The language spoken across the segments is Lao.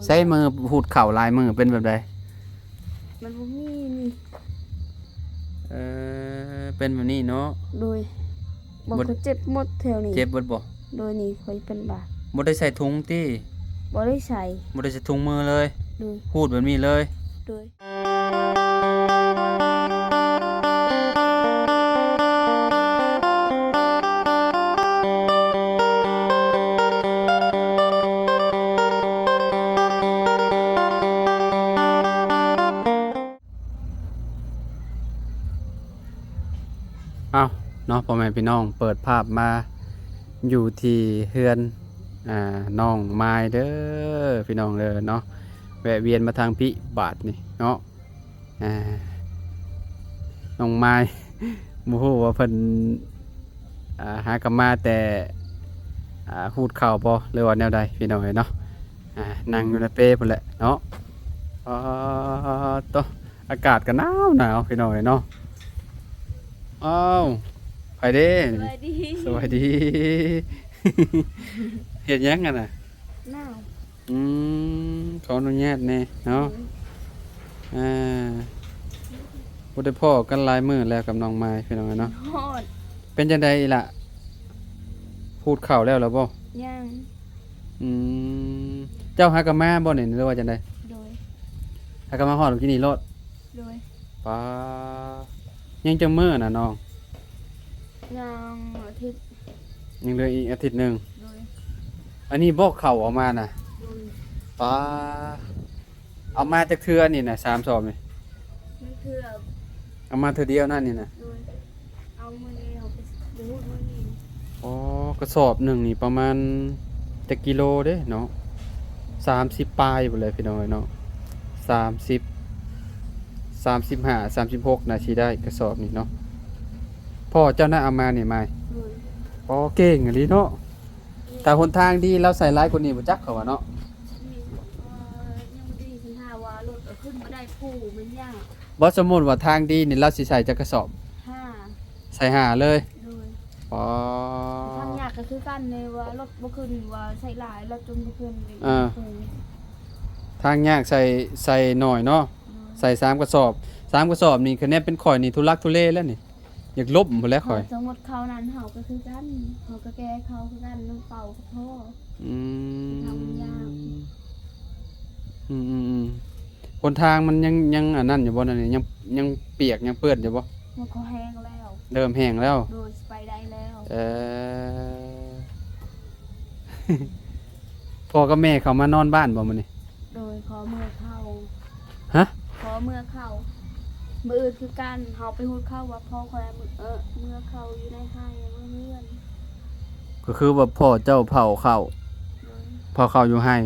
ໃຊ້ມືຮູດເຂົ້າຫຼາຍມື້ເປັນແບບໃດ? ມັນບໍ່ມີນີ້. ເອີ ເປັນແບບນີ້ເນາະ. ໂດຍ. ບໍ່ ມັນກໍເຈັບໝົດແຖວນີ້. ເຈັບເບິດບໍ່? ໂດຍ. ນີ້ຂ້ອຍເປັນບາດ. ບໍ່ໄດ້ໃສ່ຖົງຕິ? ບໍ່ໄດ້ໃສ່. ບໍ່ໄດ້ໃສ່ຖົງມືເລີຍ? ໂດຍ. ຮູດແບບນີ້ເລີຍ? ໂດຍ. ເອົ້າເນາະ ພໍ່ແມ່ພີ່ນ້ອງ ເປີດພາບມາຢູ່ທີ່ເຮືອນ ອ່າ ນ້ອງມາຍເດີ ພີ່ນ້ອງເດີເນາະ. ແວະວຽນມາທາງພີ້ບາດນີ້ເນາະ. ອ່າ ນ້ອງມາຍ ບໍ່ຮູ້ວ່າເພິ່ນ ອ່າ ຫາກັນມາແຕ່ ອ່າ ຮູດເຂົ້າບໍ່ ຫຼືວ່າແນວໃດ ພີ່ນ້ອງເອີຍເນາະ. ອ່າ ນັ່ງຢູ່ໃນເປພຸ້ນແຫຼະເນາະ. ອໍ ໂຕ ອາກາດກໍໜາວໆ ພີ່ນ້ອງເອີຍເນາະ. ອ້າວ ໃຜເດ້? ສະບາຍດີ. ສະບາຍດີ. ເຮັດຫຍັງຫັ້ນນະ? ໜາວ. ອືມ ຂໍອະນຸຍາດແດ່ເນາະ. ອືມ ອ່າ ບໍ່ໄດ້ພໍ້ກັນຫຼາຍມື້ແລ້ວກັບນ້ອງມາຍ ພີ່ນ້ອງເອີຍເນາະ. ຮອດ. ເປັນຈັ່ງໃດອີ່ຫຼະ? ຮູດເຂົ້າແລ້ວລະບໍ່? ຍັງ. ອືມ ເຈົ້າຫາກັນມາບໍ່ນີ້ ຫຼືວ່າຈັ່ງໃດ? ໂດຍ. ຫາກັນມາຮອດກີ້ນີ້ໂລດ? ໂດຍ. ປາ ຍັງຈັກມື້ນະນ້ອງ? ຍັງອາທິດ. ຍັງເຫຼືອອີກອາທິດໜຶ່ງ. ໂດຍ. ອັນນີ້ບໍ່ເຂົ້າເອົາມານະ? ໂດຍ. ປາ ເອົາມາຈັກເທື່ອນີ້ນະ ສາມສອບນີ້? ໜຶ່ງເທື່ອ. ເອົາມາເທື່ອດຽວນັ້ນນີ້ນະ? ໂດຍ. ເອົາມື້ນີ້ເຮົາໄປ ໄປຮູດມື້ນີ້. ອໍ ກະສອບໜຶ່ງນີ້ປະມານຈັກກິໂລເດ້ເນາະ? ສາມສິບປາຍພຸ້ນແຫຼະ ພີ່ນ້ອງເອີຍເນາະ. ສາມສິບ ສາມສິບຫ້າ ສາມສິບຫົກ ໜ້າຊິໄດ້ກະສອບນີ້ເນາະ. ພໍ່ເຈົ້ານະເອົາມານີ້ມາຍ? ໂດຍ. ອໍ ເກັ່ງອີ່ຫຼີເນາະ. ຖ້າຫົນທາງດີລາວໃສ່ຫຼາຍກວ່ານີ້ບໍ່ຈັກ ເຂົາວ່າເນາະ. ນີ້ ເອີ ຍັງບໍ່ດີ ຄັນຖ້າວ່າລົດເອົາຂຶ້ນບໍ່ໄດ້ ຜູ້ມັນຍາກ. ບໍ່ ສົມມຸດວ່າທາງດີນີ້ລາວຊິໃສ່ຈັກກະສອບ? ຫ້າ. ໃສ່ຫ້າເລີຍ? ໂດຍ. ອໍ ທາງຍາກກໍຄືກັນເລີຍ ວ່າລົດບໍ່ຂຶ້ນ ວ່າໃສ່ຫຼາຍ ລົດຈົນບໍ່ຂຶ້ນ. ເອີ ທາງຍາກໃສ່ ໃສ່ໜ້ອຍເນາະ. ໂດຍ. ໃສ່ສາມກະສອບ ສາມກະສອບນີ້ ຄະແນນເປັນຂ້ອຍນີ້ທຸລັກທຸເລແລ້ວນີ້. ຢາກລົ້ມພຸ້ນແຫຼະຂ້ອຍ. ເຂົາ ສົມມຸດເຂົານັ້ນ ເຮົາກໍຄືກັນ ເຮົາກໍແກ່ເຂົາຄືກັນ ນ້ຳເປົ່າກໍພໍ. ອືມ ທາງມັນຍາກ. ອືມໆໆ ຫົນທາງມັນຍັງ ຍັງອັນນັ້ນຢູ່ບໍ່ ອັນນີ້ ຍັງ ຍັງປຽກ ຍັງເປື້ອນຢູ່ບໍ່? ມັນກໍແຫ້ງແລ້ວ. ເລີ່ມແຫ້ງແລ້ວ. ໂດຍ ຊິໄປໄດ້ແລ້ວ. ເອີ ພໍ່ກັບແມ່ເຂົາມານອນບ້ານບໍ່ມື້ນີ້? ໂດຍ ຂໍເມືອເຂົ້າ. ຮະ? ຂໍເມືອເຂົ້າ. ມື້ອື່ນຄືກັນ ເຮົາໄປຮູດເຂົ້າວ່າພໍ່ຂ້ອຍ ເອີ ເມືອເຂົ້າຢູ່ໃນໄຮ່ ເມືອເຮືອນ. ກໍຄືວ່າພໍ່ເຈົ້າເຜົາເຂົ້າ. ໂດຍ. ເຜົາເຂົ້າຢູ່ໄຮ່.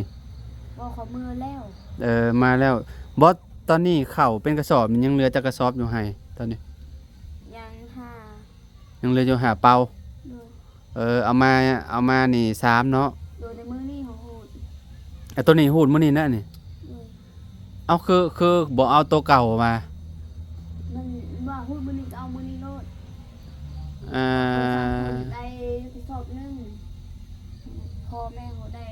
ບໍ່ ເຂົາເມືອແລ້ວ. ເອີ ມາແລ້ວ. ບໍ່ ຕອນນີ້ເຂົ້າເປັນກະສອບນີ້ ຍັງເຫຼືອຈັກກະສອບຢູ່ໄຮ່ຕອນນີ້? ຍັງຫ້າ. ຍັງເຫຼືອຢູ່ຫ້າເປົາ. ໂດຍ. ເອີ ເອົາມາ ເອົາມານີ້ສາມເນາະ. ໂດຍ ໃນມື້ນີ້ເຮົາຮູດ. ເອົາໂຕນີ້ຮູດມື້ນີ້ນະນີ້? ໂດຍ. ເອົາ ຄື ຄືບໍ່ເອົາໂຕເກົ່າມາ? ມັນວ່າຮູດມື້ນີ້ກໍເອົາມື້ນີ້ໂລດ. ອ່າ ໄດ້ກະສອບໜຶ່ງ ພໍ່ແມ່ເຮົາໄດ້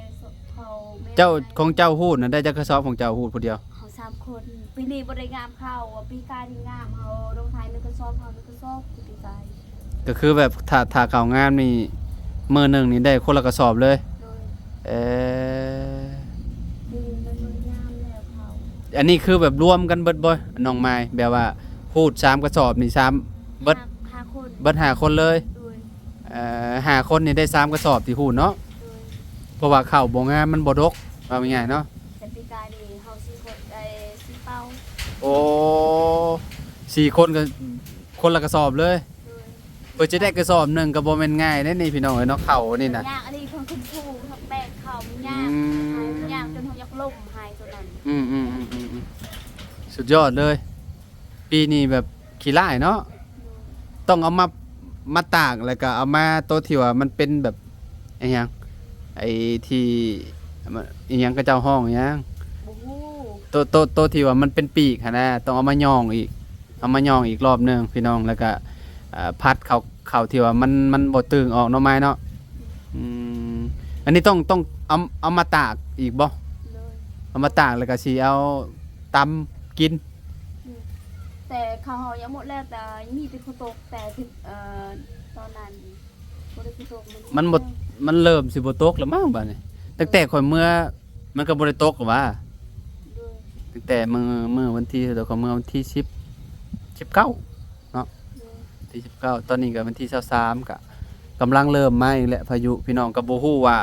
ເຂົາແມ່ ເຈົ້າ ໄດ້ ຂອງເຈົ້າຮູດນະ ໄດ້ຈັກກະສອບຂອງເຈົ້າຮູດຜູ້ດຽວ? ເຮົາສາມຄົນ. ປີນີ້ບໍ່ໄດ້ງາມເຂົ້າ ປີກາຍນີ້ງາມ ເຮົາລົງໄທໜຶ່ງກະສອບ ເຮົາ ກະສອບຄືປີກາຍ. ກໍຄືແບບຖ້າ ຖ້າເຂົ້າງາມນີ້ ມື້ໜຶ່ງນີ້ໄດ້ຄົນລະກະສອບເລີຍ? ໂດຍ. ເອີ ປີນີ້ມັນງາມແລ້ວເຂົ້າ. ອັນນີ້ຄືແບບລວມກັນເບິດບໍ່ນ້ອງມາຍ? ແບບວ່າຮູດສາມກະສອບນີ້ ສາມ ເບິດ ຫ້າ ຫ້າຄົນ. ເບິດຫ້າຄົນເລີຍ? ໂດຍ. ເອີ ຫ້າຄົນນີ້ໄດ້ສາມກະສອບທີ່ຮູດເນາະ? ໂດຍ. ເພາະວ່າເຂົ້າບໍ່ງາມ ມັນບໍ່ດົກ ເວົ້າງ່າຍໆເນາະ. ແຕ່ປີກາຍນີ້ເຮົາສີ່ຄົນໄດ້ສີ່ເປົາ. ໂອ້ ສີ່ຄົນກໍຄົນລະກະສອບເລີຍ? ໂດຍ. ເພື່ອຈະໄດ້ກະສອບໜຶ່ງກໍບໍ່ແມ່ນງ່າຍເດ້ນີ້ພີ່ນ້ອງເອີຍເນາະ ເຂົ້ານີ້ນະ. ຍາກ ອັນນີ້ເພິ່ນຂຶ້ນພູເຮົາແບກເຂົ້າມັນຍາກ. ອືມ ຍາກຈົນເຮົາຢາກລົ້ມໃຫ້ຕົວນັ້ນ. ອືມໆໆໆ ສຸດຍອດເລີຍ. ປີນີ້ແບບຂີ້ລ້າຍເນາະ. ໂດຍ. ຕ້ອງເອົາມາ ມາຕາກ ແລ້ວກໍເອົາມາໂຕທີ່ວ່າມັນເປັນແບບ ອີຫຍັງ ໄອ້ທີ່ ອີຫຍັງ ເຂົາເຈົ້າຮ້ອງອີຫຍັງ? ບໍ່ຮູ້. ໂຕ ໂຕ ໂຕທີ່ວ່າມັນເປັນປີກຫັ້ນນະ ຕ້ອງເອົາມາຫຍ້ອງອີກ ເອົາມາຫຍ້ອງອີກລອບໜຶ່ງພີ່ນ້ອງ ແລ້ວກະ ເອີ ພັດເຂົ້າ ເຂົ້າທີ່ວ່າມັນ ມັນບໍ່ຕຶງອອກເນາະ ມາຍເນາະ. ອືມ ອັນນີ້ຕ້ອງ ຕ້ອງເອົາ ເອົາມາຕາກອີກບໍ່? ໂດຍ. ເອົາມາຕາກແລ້ວກໍຊິເອົາຕຳກິນ. ອືມ ແຕ່ເຂົ້າເຮົາຍັງໝົດແລ້ວ ແຕ່ມີແຕ່ຝົນຕົກ ແຕ່ ເອີ ຕອນນັ້ນບໍ່ໄດ້ຝົນຕົກ ມັນ ມັນບໍ່ ມັນເລີ່ມຊິບໍ່ຕົກແລ້ວມັ້ງບາດນີ້. ຕັ້ງແຕ່ຂ້ອຍເມືອ ມັນກໍບໍ່ໄດ້ຕົກຫວາ? ໂດຍ ຕັ້ງແຕ່ມື້ ມື້ວັນທີ ຂ້ອຍເມືອວັນທີສິບ ສິບເກົ້າເນາະ. ໂດຍ ວັນທີສິບເກົ້າ ຕອນນີ້ກໍວັນທີຊາວສາມ ກໍກຳລັງເລີ່ມມາອີກແຫຼະ ພາຍຸ. ພີ່ນ້ອງກໍບໍ່ຮູ້ວ່າ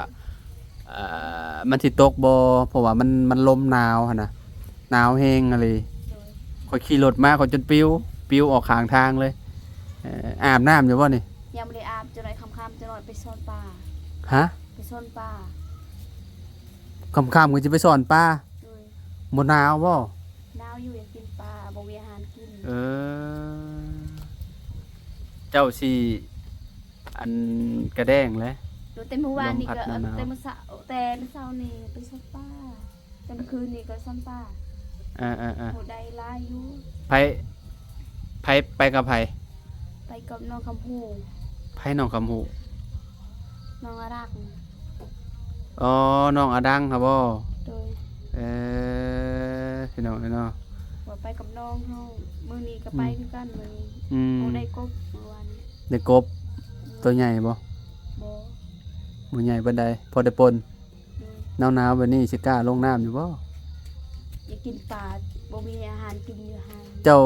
ເອີ ມັນຊິຕົກບໍ່ ເພາະວ່າມັນ ມັນລົມໜາວຫັ້ນນະ ໜາວແຮງອີ່ຫຼີ. ໂດຍ ຂ້ອຍຂີ່ລົດມາ ຂ້ອຍຈົນປິວ ປິວອອກຂ້າງທາງເລີຍ. ເອີ ອາບນ້ຳຢູ່ບໍ່ນີ້? ຍັງບໍ່ໄດ້ອາບ ຈັກໜ້ອຍຄ່ຳໆ ຈັກໜ້ອຍໄປຊ່ອນປາ. ຮະ? ໄປຊ່ອນປາ. ຄ່ຳໆ ກໍຈະໄປຊ່ອນປາ? ໂດຍ ບໍ່ໜາວບໍ່? ໜາວຢູ່ ຢາກກິນປາ ບໍ່ມີອາຫານກິນ. ເອີ ເຈົ້າຊິ ອັນ ກະແດງແຫຼະ. ໂດຍ ແຕ່ມື້ວານນີ້ກໍ ລົມພັດໜາວໆ ແຕ່ມື້ເຊົ້າ ແຕ່ມື້ເຊົ້ານີ້ໄປຊ່ອນປາ ແຕ່ມື້ຄືນນີ້ກໍຊ່ອນປາ. ເອີໆໆ ໂຫ ໄດ້ຫຼາຍຢູ່. ໃຜ ໃຜໄປກັບໃຜ? ໄປກັບນ້ອງຄຳຮູ້. ໃຜນ້ອງຄຳຮູ້? ນ້ອງອາດັງ. ອໍ ນ້ອງອາດັງຫັ້ນບໍ? ໂດຍ ເອີ ພີ່ນ້ອງເອີຍເນາະ ວ່າໄປກັບນ້ອງເຮົາ. ມື້ນີ້ກໍໄປ ອືມ ຄືກັນ ມື້ນີ້. ອືມ ໂອ້ ໄດ້ກົບມື້ວານນີ້. ໄດ້ກົບ. ອືມ ໂຕໃຫຍ່ບໍ່? ບໍ່ ບໍ່ໃຫຍ່ປານໃດ ພໍໄດ້ປົ່ນ. ໂດຍ ໜາວໆ ແບບນີ້ຊິກ້າລົງນ້ຳຢູ່ບໍ່? ຢາກກິນປາ ບໍ່ມີອາຫານກິນຢູ່ຫັ້ນ. ເຈົ້າ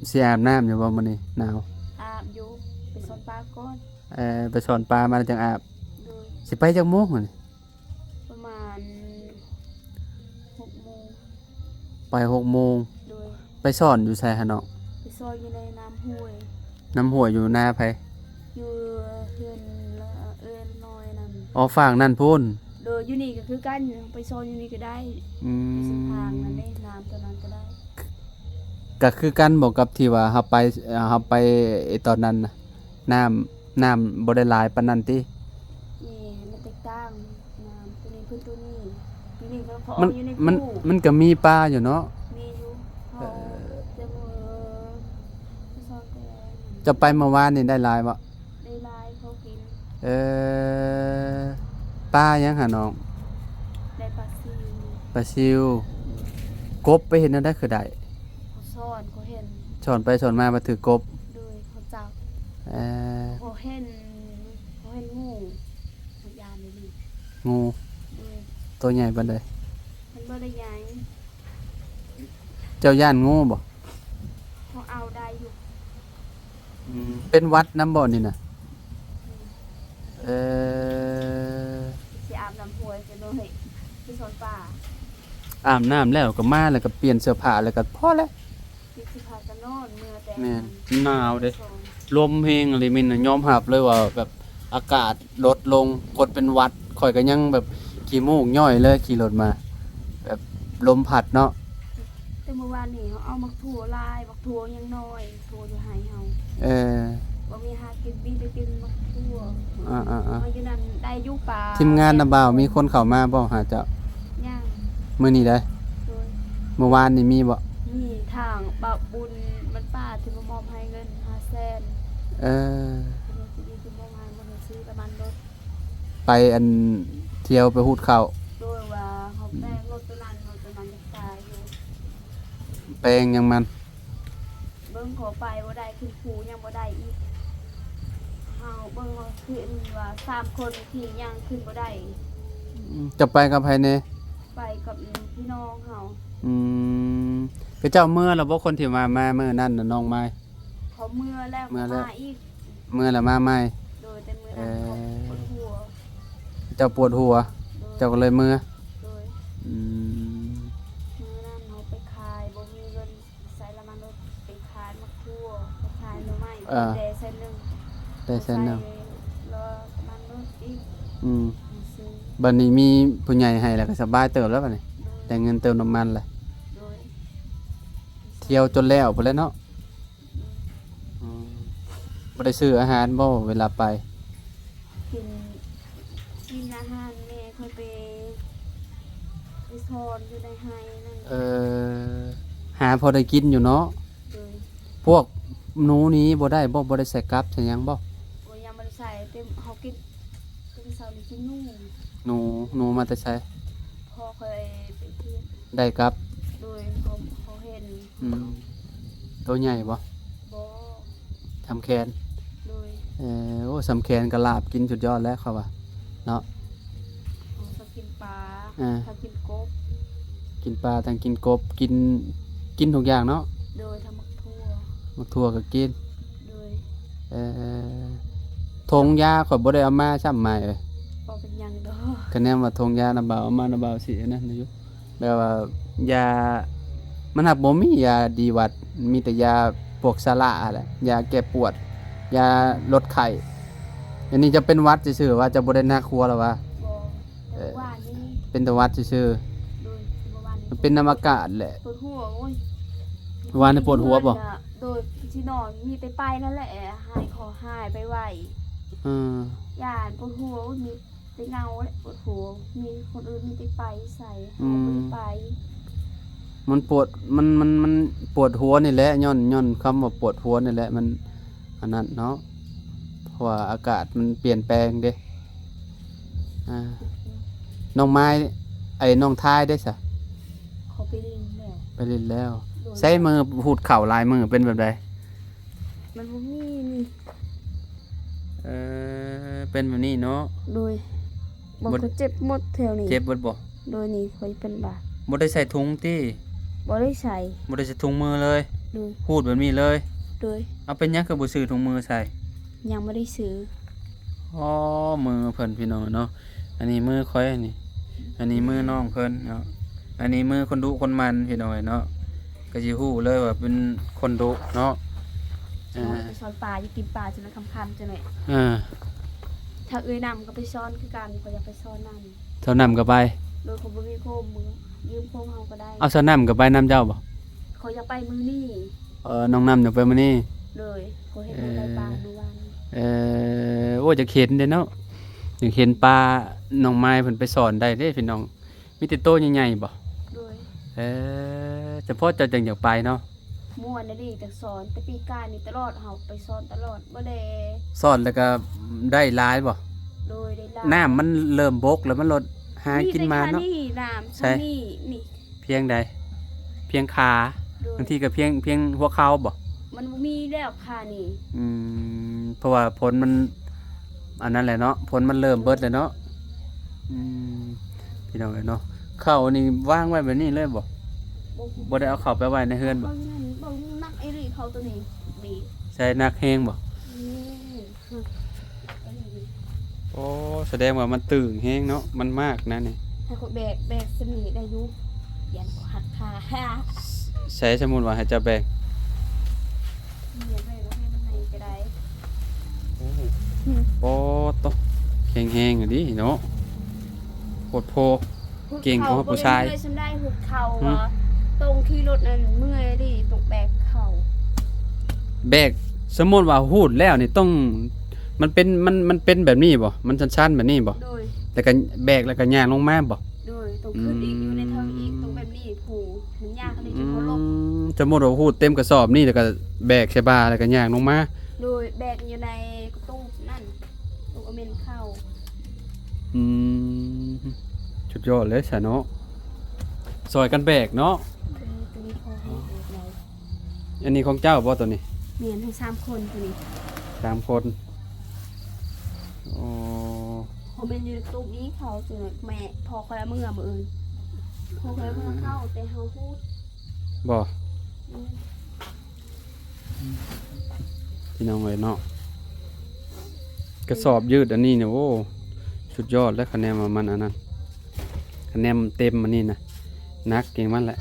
ຊິອາບນ້ຳຢູ່ບໍ່ມື້ນີ້? ໜາວ. ອາບຢູ່ ໄປຊ່ອນປາກ່ອນ. ເອີ ໄປຊ່ອນປາມາແລ້ວຈັ່ງອາບ. ໂດຍ ຊິໄປຈັກໂມງມື້ນີ້? ປະມານຫົກໂມງ. ໄປຫົກໂມງ. ໂດຍ ໄປຊ່ອນຢູ່ໃສຫັ້ນເນາະ? ໄປຊ່ອນຢູ່ໃນນ້ຳຫ້ວຍ. ນ້ຳຫ້ວຍຢູ່ນາໃຜ? ຢູ່ເຮືອນເອື້ອຍນ້ອຍນັ້ນ. ອໍ ຟາກນັ້ນພຸ້ນ. ໂດຍ ຢູ່ນີ້ກໍຄືກັນ ໄປຊ່ອນຢູ່ນີ້ກໍໄດ້. ອືມ ຢູ່ເສັ້ນທາງນັ້ນເດ້ ນ້ຳຕົວນັ້ນກໍໄດ້. ກໍຄືກັນບໍ່ກັບທີ່ວ່າເຮົາໄປ ເຮົາໄປຕອນນັ້ນນະ ນ້ຳ ນ້ຳບໍ່ໄດ້ຫຼາຍປານນັ້ນຕິ? ແມ່ນ ມັນແຕກຕ່າງ ນ້ຳຕົວນີ້ເພິ່ນຕົວນີ້. ຢູ່ນີ້ເພິ່ນເຂົາອອກຢູ່ໃນ ມັນ ມັນກໍມີປາຢູ່ເນາະ? ມີຢູ່. ເອີ ເຮົາຈະ ເຈົ້າໄປເມື່ອວານນີ້ໄດ້ຫຼາຍບໍ່? ໄດ້ຫຼາຍພໍກິນ. ເອີ ປາຫຍັງຫານ້ອງ? ໄດ້ປາຊິວ. ປາຊິວ. ກົບໄປເຮັດແນວໃດຄືໄດ້? ເຂົາຊ່ອນ ເຂົາເຫັນ ຊ່ອນໄປຊ່ອນມາມາຖືກົບ. ໂດຍ ເຂົາຈັບ. ເອີ ເຂົາເຫັນ ເຂົາເຫັນງູ ເຂົາຢ້ານອີ່ຫຼີ. ງູ. ໂດຍ ໂຕໃຫຍ່ປານໃດ? ມັນບໍ່ໄດ້ໃຫຍ່. ເຈົ້າຢ້ານງູບໍ່? ເຮົາເອົາໄດ້ຢູ່. ອືມ ເປັນຫວັດນຳບໍ່ນີ້ນະ? ອືມ ເອີ ຊິອາບນ້ຳຫ້ວຍ ຊິໜ້ອຍ ຊິສອນປາ. ອາບນ້ຳແລ້ວກໍມາ ແລ້ວກໍປ່ຽນເສື້ອຜ້າ ແລ້ວກໍພໍແລ້ວ. ປິດເສື້ອຜ້າກໍນອນ ເມືອແຕ່ ແມ່ນ ໜາວເດ້ ລົມແຮງອີ່ຫຼີ. ມິນຍອມຮັບເລີຍວ່າແບບ ອາກາດລົດລົງ ຄົນເປັນຫວັດ. ຂ້ອຍກໍຍັງແບບຂີ້ມູກຍ້ອຍເລີຍ ຂີ່ລົດມາ ແບບລົມພັດເນາະ. ແຕ່ມື້ວານນີ້ເຮົາເອົາໝາກຖົ່ວຫຼາຍ ໝາກຖົ່ວຍັງນ້ອຍ ຖົ່ວຢູ່ໄຮ່ເຮົາ. ເອີ ບໍ່ມີຫາກິນ ມີແຕ່ກິນໝາກຖົ່ວ. ອ່າໆໆ ມາຢູ່ນັ້ນໄດ້ຢູ່ປາ. ທີມງານນະບ່າວ ມີຄົນເຂົ້າມາບໍ່ຫາເຈົ້າ? ຍັງ. ມື້ນີ້ໄດ໋? ໂດຍ. ມື້ວານນີ້ມີບໍ່? ມີ ທາງບ່າວບຸນ ມັນປ້າທີ່ມາມອບໃຫ້ເງິນຫ້າແສນ. ເອີ ເພິ່ນຊິມອບໃຫ້ ບໍ່ໄດ້ຊື້ນ້ຳມັນລົດ. ໄປອັນ ທ່ຽວໄປຮູດເຂົ້າ. ໂດຍ ວ່າເຮົາແປງລົດໂຕນັ້ນ ລົດໂຕນັ້ນຢາກຕາຍຢູ່. ແປງຫຍັງມັນ? ເບິ່ງເຂົາໄປບໍ່ໄດ້ ຂຶ້ນພູຍັງບໍ່ໄດ້ອີກ. ເຮົາເບິ່ງເຮົາຂຶ້ນວ່າສາມຄົນຂີ່ຍັງຂຶ້ນບໍ່ໄດ້. ອືມ ເຈົ້າໄປກັບໃຜແດ່? ໄປກັບ ອືມ ພີ່ນ້ອງເຮົາ. ອືມ ເຂົາເຈົ້າເມືອແລ້ວບໍ່? ຄົນທີ່ວ່າມາມື້ນັ້ນນະ ນ້ອງມາຍ. ເຂົາເມືອແລ້ວ ເມືອແລ້ວ ມາອີກ. ເມືອແລ້ວມາໃໝ່. ໂດຍ ແຕ່ມື້ນັ້ນ ເອີ ເຂົາປວດຫົວ. ເຈົ້າປວດຫົວ. ໂດຍ ເຈົ້າກໍເລີຍເມືອ. ໂດຍ. ອືມ ມື້ນັ້ນເຮົາໄປຂາຍ ບໍ່ມີເງິນໃຊ້ລະມັນລົດ ໄປຂາຍໝາກຖົ່ວ ໄປຂາຍໜໍ່ໄມ້. ເອີ ໄດ້ແສນໜຶ່ງ. ໄດ້ແສນໜຶ່ງ ໃຊ້ລະມັນລົດອີກ. ອືມ ຊື້. ບັດນີ້ມີຜູ້ໃຫຍ່ໃຫ້ແລ້ວກໍສະບາຍເຕີບແລ້ວບັດນີ້. ໂດຍ. ໄດ້ເງິນເຕີມນ້ຳມັນແລ້ວ. ໂດຍ. ທ່ຽວຈົນແລ້ວພຸ້ນແຫຼະເນາະ. ອືມ ອືມ ບໍ່ໄດ້ຊື້ອາຫານບໍ່ເວລາໄປ? ກິນ ກິນອາຫານແມ່ຂ້ອຍໄປ ໄປຊ່ອນຢູ່ໃນໄຮ່ນັ້ນ. ເອີ ຫາພໍໄດ້ກິນຢູ່ເນາະ. ໂດຍ. ພວກໜູນີ້ບໍ່ໄດ້ບໍ່? ບໍ່ໄດ້ໃສ່ກັບໃສ່ຫຍັງບໍ່? ໂອ້ຍ ຍັງບໍ່ໄດ້ໃສ່ ແຕ່ເຮົາກິນ ແຕ່ເຊົ້ານີ້ກິນໜູ. ໜູ ໜູມາແຕ່ໃສ? ພໍ່ຂ້ອຍໄປຊື້ ໄດ້ກັບ ໂດຍ ເຂົາເຫັນ ອືມ ໂຕໃຫຍ່ບໍ່? ບໍ່ ສ່ຳແຂນ ໂດຍ ເອີ ໂອ້ ສ່ຳແຂນກໍລາບກິນສຸດຍອດແລ້ວເຂົາວ່າເນາະ ເຂົາກິນປາ ເອີ ເຂົາກິນກົບ ກິນປາ ທັງກິນກົບ ກິນ ກິນທຸກຢ່າງເນາະ ໂດຍ ທັງໝາກຖົ່ວ ໝາກຖົ່ວກໍກິນ ໂດຍ ເອີ ຖົງຢາຂ້ອຍບໍ່ໄດ້ເອົາມາຊ້ຳ ໝາຍເອີຍ ບໍ່ເປັນຫຍັງດອກ ຄະແນນວ່າຖົງຢານຳບ່າວ ເອົາມານຳບ່າວຊິອັນນັ້ນຢູ່ ແບບວ່າຢາ ມັນຫາກບໍ່ມີຢາດີຫວັດ ມີແຕ່ຢາພວກຊາລາຫັ້ນແຫຼະ ຢາແກ້ປວດ ຢາລົດໄຂ້ ອັນນີ້ຈະເປັນຫວັດຊື່ໆ ວ່າຈະບໍ່ໄດ້ໜັກຫົວລະຫວາ? ບໍ່ ເອີ ເປັນແຕ່ຫວັດຊື່ໆ ໂດຍ ເປັນນຳອາກາດແຫຼະ ປວດຫົວ ໂອ້ຍ ວານນີ້ປວດຫົວບໍ່? ໂດຍ ຊິນອນ ມີແຕ່ໄປນັ້ນແຫຼະ ຫາຍຂໍຫາຍໄປໄວ ເອີ ຢ້ານປວດຫົວ ໂອ້ຍ ມີ ແຕ່ເຫງົາແຫຼະ ປວດຫົວ ມີຄົນອື່ນມີແຕ່ໄປໃສ່ ອືມ ເຮົາບໍ່ໄດ້ໄປ ມັນປວດ ມັນ ມັນ ມັນປວດຫົວນີ້ແຫຼະ ຍ້ອນ ຍ້ອນຄຳວ່າປວດຫົວນີ້ແຫຼະ ມັນອັນນັ້ນເນາະ ເພາະວ່າອາກາດມັນປ່ຽນແປງເດ້ ອ່າ ນ້ອງໄມ້ ໄອ້ນ້ອງທາຍເດ້ຊະ? ເຂົາໄປຫຼິ້ນແລ້ວ ໄປຫຼິ້ນແລ້ວ ໂດຍ ໃຊ້ມື້ຫູດເຂົ້າຫຼາຍມື້ເປັນແບບໃດ? ມັນບໍ່ມີນີ້ ເອີ ເປັນແບບນີ້ເນາະ ໂດຍ ບໍ່ ບາງຄົນເຈັບໝົດແຖວນີ້ ເຈັບເບິດບໍ່? ໂດຍ ນີ້ຂ້ອຍເປັນບາດ ບໍ່ໄດ້ໃສ່ຖົງຕິ? ບໍ່ໄດ້ໃສ່ ບໍ່ໄດ້ໃສ່ຖົງມືເລີຍ ໂດຍ ຫູດແບບນີ້ເລີຍ ໂດຍ ເອົາ ເປັນຫຍັງຄືບໍ່ຊື້ຖົງມືໃສ່? ຍັງບໍ່ໄດ້ຊື້ ອໍ ມືເພິ່ນ ພີ່ນ້ອງເນາະ ອັນນີ້ມືຂ້ອຍ ອັນນີ້ ອັນນີ້ມືນ້ອງເພິ່ນເນາະ ອັນນີ້ມືຄົນດຸຄົນໝັ່ນ ພີ່ນ້ອງເອີຍເນາະ ກໍຊິຮູ້ເລີຍວ່າເປັນຄົນດຸເນາະ ເອີ ໄປຊ້ອນປາ ຢູ່ຕີນປາ ຈົນຄ່ຳໆ ຈັ່ງນີ້ ເອີ ຖ້າເອື້ອຍນຳກໍໄປຊ້ອນຄືກັນ ຂ້ອຍຢາກໄປຊ້ອນນຳ ເຈົ້ານຳກໍໄປ ໂດຍ ຂ້ອຍບໍ່ມີໂຄມ ຢືມໂຄມເຮົາກໍໄດ້ ເອົາ ເຈົ້ານຳກໍໄປນຳເຈົ້າບໍ່? ຂ້ອຍຢາກໄປມື້ນີ້ ເອີ ນ້ອງນຳຢາກໄປມື້ນີ້ ໂດຍ ຂ້ອຍເຫັນ ເອີ ໄດ້ປາມື້ວານ ເອີ ໂອ້ ຢາກເຫັນເດ້ເນາະ ຢາກເຫັນປາ ນ້ອງໄມ້ເພິ່ນໄປສອນໄດ້ເດ້ພີ່ນ້ອງ ມີແຕ່ໂຕໃຫຍ່ໆບໍ່? ໂດຍ ເອີ ສະເພາະເຈົ້າຈັ່ງຢາກໄປເນາະ ມ່ວນອີ່ຫຼີ ແຕ່ສອນ ແຕ່ປີກາຍນີ້ຕະຫຼອດ ເຮົາໄປສອນຕະຫຼອດ ບໍ່ໄດ້ ສອນແລ້ວກໍໄດ້ຫຼາຍບໍ່? ໂດຍ ໄດ້ຫຼາຍ ນ້ຳມັນເລີ່ມບົກແລ້ວ ມັນລົດຫາກິນມາເນາະ ມີແຕ່ແຄ່ນີ້ ນ້ຳ ໃສ ຊ່ຳນີ້ ນີ້ ພຽງໃດ? ພຽງຂາ ໂດຍ ບາງທີກໍພຽງ ພຽງຫົວເຂົ່າບໍ່? ມັນບໍ່ມີແລ້ວຂານີ້ ອືມ ເພາະວ່າຝົນມັນ ອັນນັ້ນແຫຼະເນາະ ຝົນມັນເລີ່ມເບິດແລ້ວເນາະ ອືມ ພີ່ນ້ອງເອີຍເນາະ ເຂົ້ານີ້ວາງໄວ້ແບບນີ້ເລີຍບໍ່? ບໍ່ ບໍ່ໄດ້ເອົາເຂົ້າໄປໄວ້ໃນເຮືອນບໍ່? ເບິ່ງນັ້ນ ເບິ່ງໜັກອີ່ຫຼີເຂົ້າໂຕນີ້ ນີ້ ໃສ່ໜັກແຮງບໍ່? ນີ້ ໂອ້ ສະແດງວ່າມັນຕຶງແຮງເນາະ ມັນມາກນະນີ້ ຖ້າຂ້ອຍແບກ ແບກສ່ຳນີ້ໄດ້ຢູ່ ຢ້ານເຂົາຫັກຂາ ໃສ ສົມມຸດວ່າໃຫ້ເຈົ້າແບກ ນີ້ແບກແລ້ວໃຫ້ມັນໃຫ້ກໍໄດ້ ໂອ້ ອືມ ໂອ້ໂຕ ແຂງແຮງອີ່ຫຼີເນາະ ໂພດໂພ ເກັ່ງກວ່າຜູ້ຊາຍ ຫຸດເຂົ່າບໍ່ໄດ້ເມື່ອຍສ່ຳໃດ ຫຸດເຂົ່າ ຫືມ ວ່າຕ້ອງຂີ່ລົດນັ້ນເມື່ອຍເດ້ ຕ້ອງແບກເຂົ້າ ແບກ ສົມມຸດວ່າຫູດແລ້ວນີ້ຕ້ອງ ມັນເປັນ ມັນ ມັນເປັນແບບນີ້ບໍ່? ມັນຊັນໆແບບນີ້ບໍ່? ໂດຍ ແລ້ວກໍແບກ ແລ້ວກໍຍ່າງລົງມາບໍ່? ໂດຍ ຕ້ອງຂຶ້ນອີກ ອືມ ຢູ່ໃນເທິງອີກ ຕ້ອງແບບນີ້ ຜູ້ມັນຍາກເລີຍ ອືມ ຈົນເຂົາລົງ ສົມມຸດວ່າຫູດເຕັມກະສອບນີ້ ແລ້ວກໍແບກໃສ່ບ່າ ແລ້ວກໍຍ່າງລົງມາ ໂດຍ ແບກຢູ່ໃນກະຕຸກນັ້ນ ຕຸກເອົາເມັນເຂົ້າ ອືມ ສຸດຍອດເລີຍຊະເນາະ ຊ່ອຍກັນແບກເນາະ ໂດຍ ໂຕນີ້ພໍໃຫ້ແບກໄດ້ ອັນນີ້ຂອງເຈົ້າບໍ່ໂຕນີ້? ແມ່ນ ທັງສາມຄົນໂຕນີ້ ສາມຄົນ ໂອ້ ເຂົາແມ່ນຢູ່ໃນຕູ້ນີ້ ເຂົາຊິແມ່ ພໍ່ຂ້ອຍເອົາເມືອມື້ອື່ນ ພໍ່ຂ້ອຍເອົາເມືເຂົ້າ ແຕ່ເຮົາຮູ້ ບໍ່? ອືມ ພີ່ນ້ອງເອີຍເນາະ ກະສອບຢືດອັນນີ້ນີ້ ໂອ້ ສຸດຍອດແລ້ວ ຄະແນນວ່າມັນອັນນັ້ນ ຄະແນນເຕັມອັນນີ້ນະ ໜັກເກັ່ງມັນແຫຼະ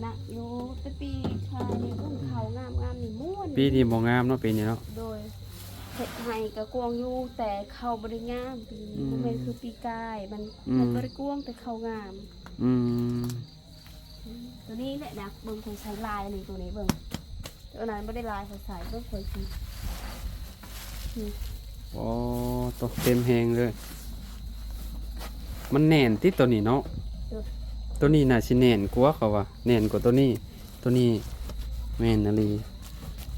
ໜັກຢູ່ ແຕ່ປີກາຍນີ້ ເບິ່ງເຂົ້າງາມໆນີ້ມ່ວນ ປີນີ້ບໍ່ງາມເນາະ ປີນີ້ເນາະ ໂດຍ ເຮັດໄຮ່ກະກວ້າງຢູ່ ແຕ່ເຂົ້າບໍ່ໄດ້ງາມປີນີ້ ອືມ ບໍ່ແມ່ນຄືປີກາຍ ມັນ ອືມ ມັນບໍ່ໄດ້ກວ້າງ ແຕ່ເຂົ້າງາມ ອືມ ໂຕນີ້ແຫຼະໜັກ ເບິ່ງຂ້ອຍໃສ່ລາຍນີ້ ໂຕນີ້ເບິ່ງ ໂຕນັ້ນບໍ່ໄດ້ລາຍ ຂ້ອຍໃສ່ ເບິ່ງຂ້ອຍຊິ ໂອ້ ໂຕເຕັມແຮງເລີຍ ມັນແໜ້ນຕິໂຕນີ້ເນາະ ໂຕນີ້ໜ້າຊິແໜ້ນກວ່າ ເຂົາວ່າແໜ້ນກວ່າໂຕນີ້ ໂຕນີ້ແມ່ນອີ່ຫຼີ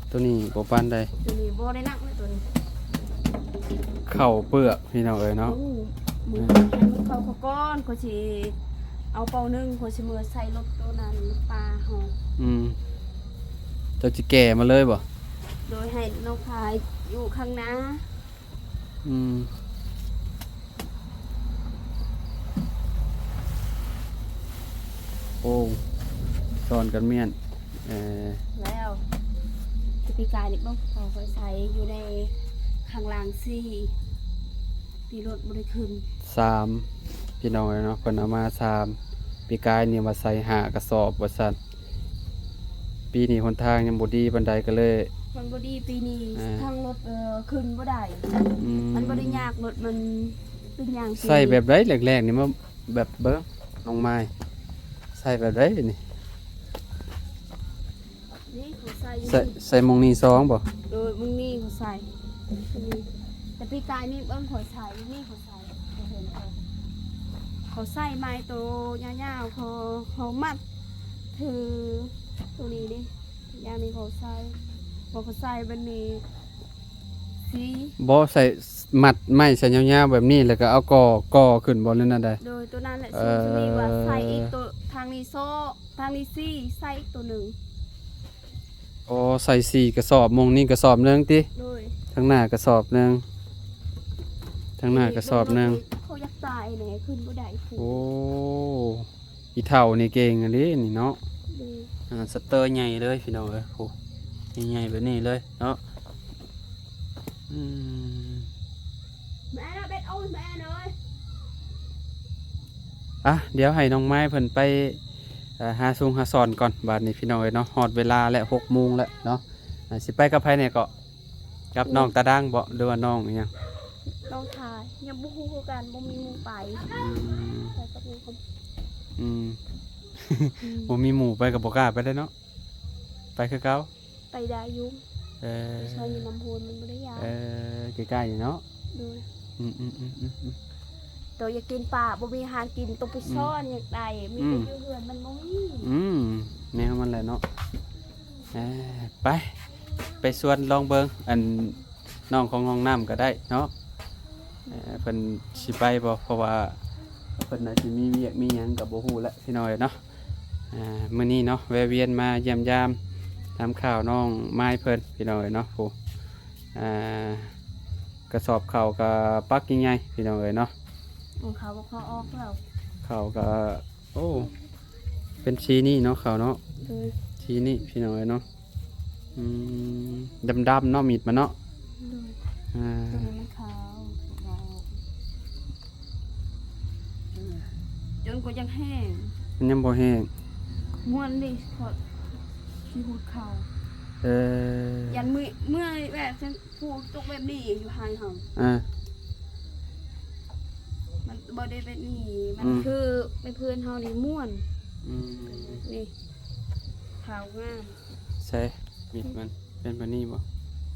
ໂຕນີ້ບໍ່ປານໃດ ໂຕນີ້ບໍ່ໄດ້ໜັກເລີຍ ໂຕນີ້ ເຂົ້າເປືອກ ພີ່ນ້ອງເອີຍເນາະ ໂອ້ ມື້ ເອີ ໃຫ້ມັນເຂົ້າກ່ອນ ຂ້ອຍຊິ ເອົາເປົາໜຶ່ງ ຂ້ອຍຊິເມືອໃສ່ລົດໂຕນັ້ນ ປາເຮົາ. ອືມ ເຈົ້າຊິແກ່ມາເລີຍບໍ່? ໂດຍ ໃຫ້ນ້ອງພາຢູ່ຂ້າງໜ້າ. ອືມ ໂອ້ ສອນກັນມ້ຽນ. ເອີ ແລ້ວ ແຕ່ປີກາຍນີ້ບໍ່ພໍຂ້ອຍໃສ່ຢູ່ໃນຂ້າງຫຼັງສີ່ ຕີລົດບໍ່ໄດ້ຂຶ້ນ. ສາມ ພີ່ນ້ອງເອີຍເນາະ ເພິ່ນເອົາມາສາມ ປີກາຍນີ້ວ່າໃສ່ຫ້າກະສອບວ່າຊັ້ນ. ປີນີ້ຫົນທາງຍັງບໍ່ດີປານໃດ ກໍເລີຍ ມັນບໍ່ດີປີນີ້ ອ່າ ທາງລົດ ເອີ ຂຶ້ນບໍ່ໄດ້. ອືມ ມັນບໍ່ໄດ້ຍາກ ລົດມັນເປັນຫຍັງ ໃສ່ແບບໃດແລກໆນີ້ ມາແບບເບິ່ງ ນ້ອງມາຍ ໃສ່ແບບໃດນີ້? ນີ້ເຂົາໃສ່ຢູ່ ໃສ່ ໃສ່ໝ່ອງນີ້ສອງບໍ່? ໂດຍ ໝ່ອງນີ້ເຂົາໃສ່ ນີ້ ແຕ່ປີກາຍນີ້ເບິ່ງເຂົາໃສ່ ນີ້ເຂົາໃສ່ ເຂົາເຫັນເຂົາ ເຂົາໃສ່ໄມ້ໂຕຍາວໆ ເຂົາ ເຂົາມັດຖືໂຕນີ້ເດ້ ຢ່າງນີ້ເຂົາໃສ່ ບໍ່ ເຂົາໃສ່ແບບນີ້ ສີ່ ບໍ່ ໃສ່ມັດໄມ້ໃສ່ຍາວໆແບບນີ້ ແລ້ວກໍເອົາກໍ ກໍຂຶ້ນບໍ່ ຫຼືແນວໃດ? ໂດຍ ໂຕນັ້ນແຫຼະ ເອີ ຊຸມນີ້ວ່າໃສ່ອີກໂຕ ທາງນີ້ຊອກ ທາງນີ້ສີ່ ໃສ່ອີກໂຕໜຶ່ງ. ອໍ ໃສ່ສີ່ກະສອບ ໝ່ອງນີ້ກະສອບໜຶ່ງຕິ? ໂດຍ ທາງໜ້າກະສອບໜຶ່ງ ທາງໜ້າກະສອບໜຶ່ງ. ເຂົາຢາກຕາຍແຫຼະ ຂຶ້ນບໍ່ໄດ້ພຸ້ນ. ໂອ້ ອີເຖົ້ານີ້ເກັ່ງອີ່ຫຼີນີ້ເນາະ. ໂດຍ ອ່າ ສະເຕີໃຫຍ່ເລີຍພີ່ນ້ອງເອີຍ ໂອ້ ໃຫຍ່ໆແບບນີ້ເລີຍເນາະ. ອືມ ແມ່ນະ ເບັດ ໂອ້ຍ ແມ່ເອີຍ. ອ່ະ ດຽວໃຫ້ນ້ອງມາຍເພິ່ນໄປ ເອີ ຫາຊຸງຫາສອນກ່ອນ ບາດນີ້ພີ່ນ້ອງເອີຍເນາະ ຮອດເວລາແລ້ວ ຫົກໂມງແລ້ວເນາະ. ອ່າ ຊິໄປກັບໃຜແດ່ເກາະ? ກັບນ້ອງຕາດັງບໍ ຫຼືວ່ານ້ອງອີ່ຫຍັງ? ນ້ອງທາຍ ຍັງບໍ່ຮູ້ຄືກັນ ບໍ່ມີໝູ່ໄປ. ອືມ ໄປກັບໝູ່ ອືມ ອືມ ບໍ່ມີໝູ່ໄປກໍບໍ່ກ້າໄປແລ້ວເນາະ ໄປຄືເກົ່າ. ໄປໄດ້ຢູ່ ເອີ ໄປຊ່ອຍຢູ່ນ້ຳໂພນ ມັນບໍ່ໄດ້ຍາກ. ເອີ ໃກ້ໆນີ້ເນາະ. ໂດຍ ອືມໆ ໂຕຢາກກິນປາ ບໍ່ມີອາຫານກິນ ຕ້ອງໄປ ອືມ ຊ່ອນຢາກໄດ້ ມີແຕ່ ອືມ ຢູ່ເຮືອນມັນບໍ່ມີ. ອືມ ແນວມັນແຫຼະເນາະ. ເອີ ໄປ ໄປຊວນລອງເບິ່ງ ອັນ ນ້ອງຂອງຫ້ອງນ້ຳກໍໄດ້ເນາະ. ເອີ ເພິ່ນຊິໄປບໍ່ ເພາະວ່າເພິ່ນອາດຊິມີວຽກມີຫຍັງກໍບໍ່ຮູ້ແຫຼະ ພີ່ນ້ອງເອີຍເນາະ. ອ່າ ມື້ນີ້ເນາະ ແວະວຽນມາຢ້ຽມຢາມ ຖາມຂ່າວນ້ອງມາຍເພິ່ນ ພີ່ນ້ອງເອີຍເນາະ. ໂອ້ ອ່າ ກະສອບເຂົ້າກະປັກໃຫຍ່ໆ ພີ່ນ້ອງເອີຍເນາະ. ຂອງເຂົາບໍ່ຄ່ອຍອອກແລ້ວ ເຂົ້າກະ ໂອ້ ເປັນສີນີ້ເນາະ ເຂົ້າເນາະ. ໂດຍ ສີນີ້ ພີ່ນ້ອງເອີຍເນາະ. ອືມ ດຳໆເນາະ ມີດມັນເນາະ. ໂດຍ ອ່າ ຕົວນີ້ມັນຂາວ ຈົນກວ່າຍັງແຫ້ງ ມັນຍັງບໍ່ແຫ້ງ. ມ່ວນເດ້ ເພາະຊິຫຸດເຂົ້າ. ເອີ ຢ້ານເມື່ອຍ ເມື່ອຍແບບ ປູກຕົກແບບນີ້ຢູ່ໄຮ່ເຮົາ ອ່າ ມັນບໍ່ໄດ້ແບບນີ້ ມັນ ອືມ ຄືແມ່ເພື່ອນເຮົານີ້ມ່ວນ. ອືມ ນີ້ ຂາວງາມ. ໃສ ມີດມັນເປັນແບບນີ້ບໍ່?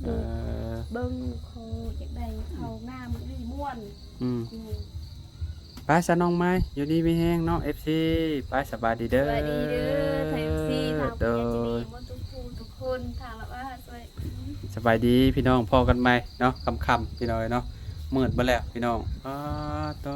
ໂດຍ ເອີ ເບິ່ງ ເຂົາຢາກໄດ້ຂາວງາມນີ້ ມ່ວນ. ອືມ ອືມ ໄປຊະນ້ອງມາຍ ຢູ່ດີມີແຮງເນາະ ເອັຟຊີ. ໄປ ສະບາຍດີເດີ ສະບາຍດີເດີ ເອັຟຊີ ທາງຜູ້ໃຫຍ່ໃຈດີໝົດທຸກຜູ້ທຸກຄົນ ທາງລະວ່າ ສະບາຍດີ ສະບາຍດີພີ່ນ້ອງ ພໍ້ກັນໃໝ່ເນາະ ຄ່ຳໆ ພີ່ນ້ອງເອີຍເນາະ ມືດເບິດແລ້ວພີ່ນ້ອງ. ປາໂຕ.